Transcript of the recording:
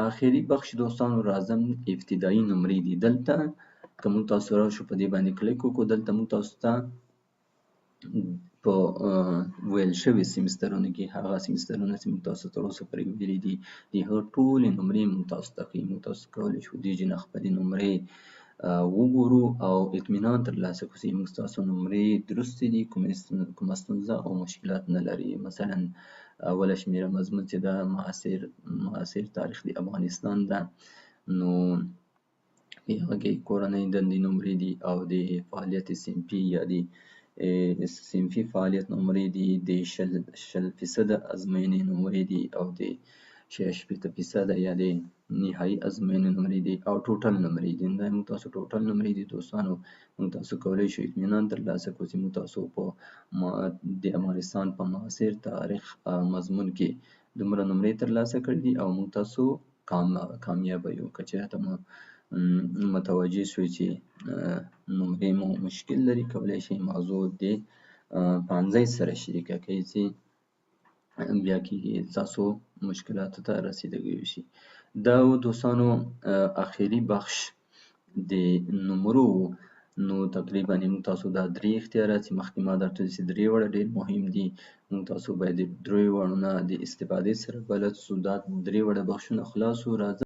آخري بخش دوستانو راځم، ابتدایي نمرې دي. دلته که موږ تاسو راشو، په دې باندې کلیک وکړو، دلته موږ تاسو ته په ویل شوي سیمسترونو کې، هغه سیمسترونه چې موږ تاسو تر اوسه پورې ویلي دي، د هغه ټولې نمرې موږ تاسو ته ښیي. موږ تاسو کولی شو دې جنه خپلې نمرې وګورو او اطمینان ترلاسه کړو چې موږ ستاسو نمرې درستې دي، کومه ستونزه او مشکلات نه لري. مثلا اوله شمېره مضمون چې ده معاصر تاریخ د افغانستان ده، نو په هغه کې کورنۍ دندې نمرې دي او د فعالیت صنفي یا د صنفي فعالیت نمرې دي، د 20 فیصده ازموینې نمرې دي او د 66% یا د نهایي ازموینې نمرې دي او ټوټل نمرې دي. دا موږ تاسو ټوټل نمرې دي. دوستانو، موږ تاسو کولی شو اطمینان ترلاسه کړو چې موږ تاسو په د افغانستان په معاصر تاریخ مضمون کې دومره نمرې ترلاسه کړې دي او موږ تاسو کامیابه یو. که چېرته مو متوجه شوئ چې نمرې مو مشکل لري، کولی شئ موضوع د پوهنځی سره شریکه کړئ چې بیا کېږي تاسو مشکلاتو ته رسیدګي وشي. دا و دوستانو اخري بخش د نمرو. نو تقریبا موږ تاسو دا درې اختیارات چې مخکې ما درته چې درې واړه ډېر مهم دي، موږ تاسو باید د درې واړو نه د استفادې سره بلد سو. دا درې واړه بخشونه خلاص. راځم.